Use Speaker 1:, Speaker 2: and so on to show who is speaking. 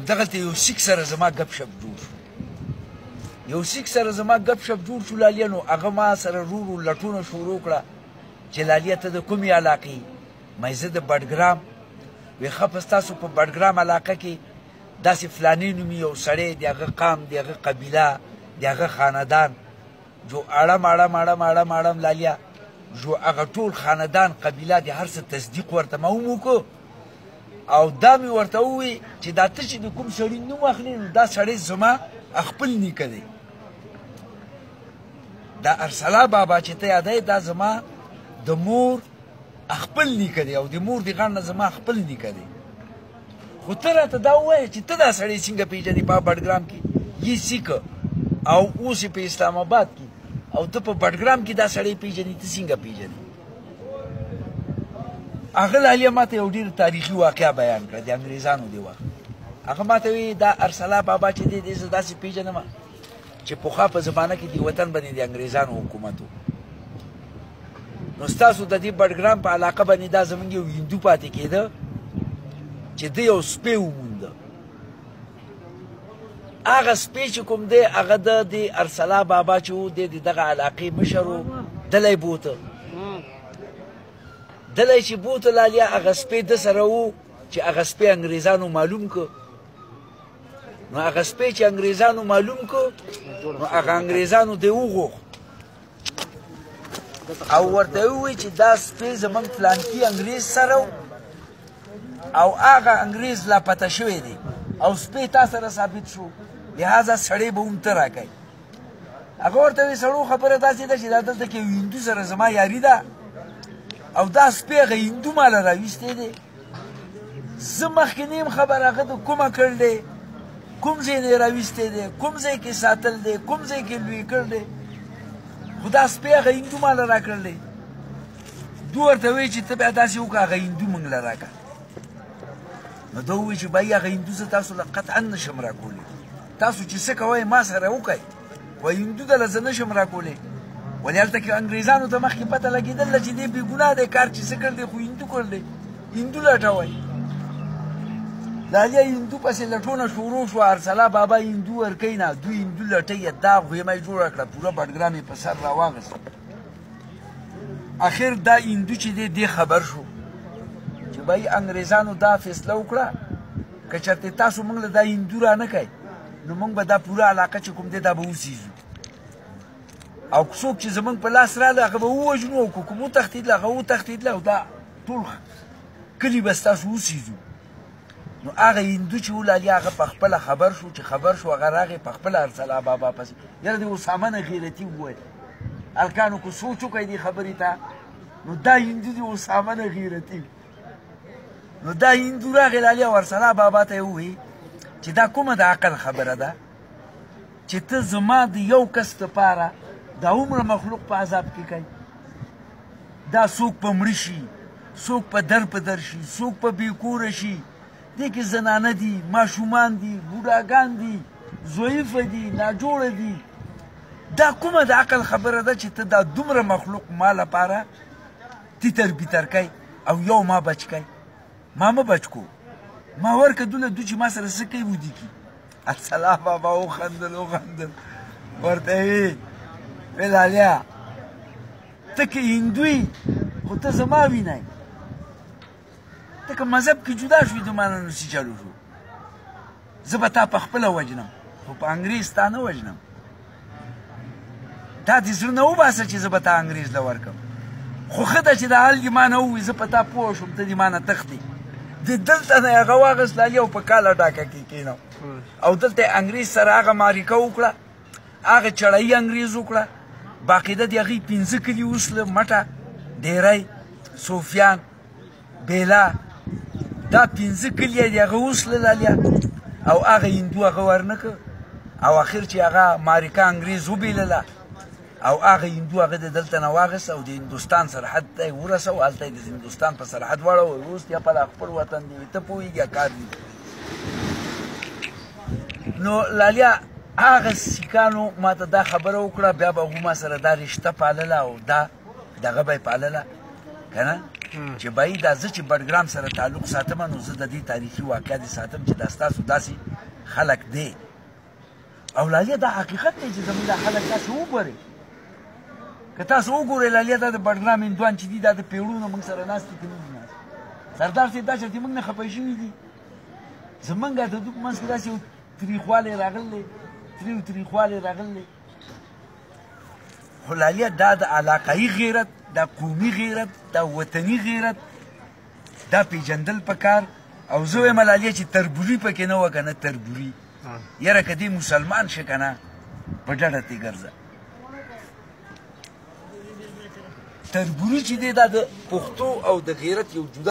Speaker 1: دغلته یو سیک سره زما ګپ شپ جوړ شو. یو سیک سره زما ګپ شپ جوړ شو لالیه. نو هغه ما سره رو رو لټونه شروع کړه چې لالیه ته د کومې علاقې؟ مې زه د بډګرام. وی ښه، په ستاسو په بډګرام علاقه کې داسې فلاني نومي یو سړی، د هغه قام، د هغه قبیله، د هغه خاندان، جو اړم اړم اړم اړم اړم لالیه، جو هغه ټول خاندان قبیله د هر څه تصدیق ورته ما هم وکړو. او دا مې ورته ووی چې دا ته چې د کوم سړي نوم اخلې نو دا سړی زما خپل نیکه دی. دا ارسلا بابا چې ته یادوې دا زما د مور خپل نیکه دی او د مور د غاړې نه زما خپل نیکه دی. خو ته راته دا ووایه چې ته دا سړی څنګه پېژنې په بډګرام کې یې سیک او اوس یې په اسلام آباد کې، او ته په بډګرام کې دا سړی پېژنې، ته څنګه پېژنې؟ هغه لالیه ما ته یو ډېر تاریخي واقعه بیان کړه د انګریزانو دی وخت. هغه ما ته وی دا ارسلا بابا چې دی، دی زه داسې پېژنم چې پخوا په زمانه کې د وطن باندې د انګریزانو حکومت و. نو ستاسو د دې بډګرام په علاقه باندې دا زمونږ یو هندو پاتې کېده چې دی یو سپی ومونده. هغه سپی چې کوم دی هغه د دې ارسلا بابا چې و، دی د دغه علاقې مشر و، دلی بوته. دلی چې بوته لالیه هغه سپی ده سره و چې هغه سپی انګریزانو معلوم که. نو هغه سپی چې انګریزانو معلوم که نو هغه انګریزانو دی وغوښت او ورته یې وویل چې دا سپی زموږ فلانکي انګریز سره او هغه انګریز لا پته شوی دی او سپی تا سره ثابت شو، لهذا سړی به هم ته راکوې. هغه ورته وایي سړو خبره داسې ده چې دا دلته کې یو هندو سره زما یاري ده او دا سپی هغه هندو ماله راویستی دی، زه مخکې نه یم خبر هغه د کومه کړ دی، کوم ځای نه یې راویستی دی، کوم ځای کې ساتل دی، کوم ځای کې لوی کړ دی، خو دا سپی هغه هندو ماله راکړل دی. دوی ورته وایي چې ته بیا داسې وکړه هغه هندو موږ له راکړه. نو ده وویل چې بایي هغه هندو زه تاسو له قطعا نه شم راکولی، تاسو چې څه کوئ ما سره وکړئ، خو هندو دله زه نه شم راکولی. ولې هلته کې انګریزانو ته مخکې پته لګېدله چې دی بېګناه دی، کار چې څه کړ دی خو هندو کړ دی، هندو لټوئ. لالیه هندو پسې لټونه شروع شوه، ارسلا بابا هندو ورکوي نه، دوی هندو لټوي. دا غویمه یې جوړه کړه، پوره بډګرام یې په سر راواغست. اخر دا هندو چې دی دې خبر شو چې بای انګریزانو دا فیصله وکړه که چېرته تاسو موږ له دا هندو را نه کړئ نو موږ به دا پوره علاقه چې کوم دی دا به وسیزو، او څوک چې زموږ په لاس راغله هغه به ووژنو، او که کوم وتښتېدله هغه وتښتېدله او دا ټول کلي به ستاسو وسیزو. نو هغه هندو چې ولالی هغه په خپله خبر شو، چې خبر شو هغه راغی په خپله ارسلا بابا پسې. یاره د اسامه نه غیرتي وویل هلکانو که سوچ وکړئ دې خبرې ته، نو دا هندو د اسامه نه غیرتي. نو دا هندو راغی لالی او ارسلا بابا ته یې وویل چې دا کومه د عقل خبره ده چې ته زما د یو کس لپاره دا عمره مخلوق په عذاب کې کوي؟ دا څوک په مړه شي، څوک په در په در شي، څوک په بې کوره شي، دې کې زنانه دي، ماشومان دي، بوډاګان دي، ضعیفه دي، ناجوړه دي. دا کومه د عقل خبره ده چې ته دا دومره مخلوق ما لپاره تیتر بیتر کوي او یو ما بچ کوي؟ ما مه بچ کو، ما ورکه دوله دو چې ما سره څه کوي ودي کي. ارسلا بابا وخندل وخندل، ورته یې ویل لالیه ته که هندو یې خو ته زما وینه یې، ته که مذهب کې جدا شوې د ما نه نو څه چلو شو، زه به تا په خپله وژنم خو په انګریز تا نه وژنم. تا دې زړه نه وباسه چې زه به تا انګریز له ورکړم، خو ښه ده چې دا حال دې ما نه ووي، زه په تا پوه شوم، ته دې ما نه تښتې. د دلته نه یې هغه واخیست لالی او په کاله ډاکه کې کښېناو او دلته یې انګریز سره هغه معرکه وکړه، هغه چړایي انګریز وکړه. باقاعده د هغوی 5 کلي وسله، مټه، ډیری، صوفیان، بیلا، دا 5 کلي یې د هغه وسله لالیه او هغه هندو هغه ورنه کړ. او اخر چې هغه معرکه انګریز وبېلله او هغه هندو هغه د دلته نه واخیست او د هندوستان سرحد ته یې ورسوه، هلته یې د هندوستان په سرحد واړوه. اوس بیا په خپل وطن دی، ته پوهېږې کار دی. نو لالیه هغه سیکانو ما ته دا خبره وکړه، بیا به هغو ما سره دا رشته پالله او دا دغه به یې پالله که نه. چې بای دا زه چې بډګرام سره تعلق ساتم نو زه د دې تاریخي واقعیا دې ساتم چې دا ستاسو داسې خلک دی. او لالیه دا حقیقت دی چې زموږ دا خلک تاسو وګورئ، که تاسو وګورئ لالیه دا د بډګرام هندوان چې دي دا د پیړونو موږ سره ناست دي که نه دي ناست؟ سردار صاحب دا چېرته موږ نه خفه شوي دي؟ زمونږ د دوی په منځ کې داسې یو تریخوالی راغلی، تریو تریخوالی راغلی. خو لالیه دا د علاقایي غیرت، دا قومي غیرت، دا وطني غیرت، دا پیژندل پکار. او زه وایم لالیه چې تربوري پکې نه وه که نه تربوري، یاره که دې مسلمان شې که نه په ډډه ترې ګرځه. تربوري چې دی دا د پښتو او د غیرت یو جدا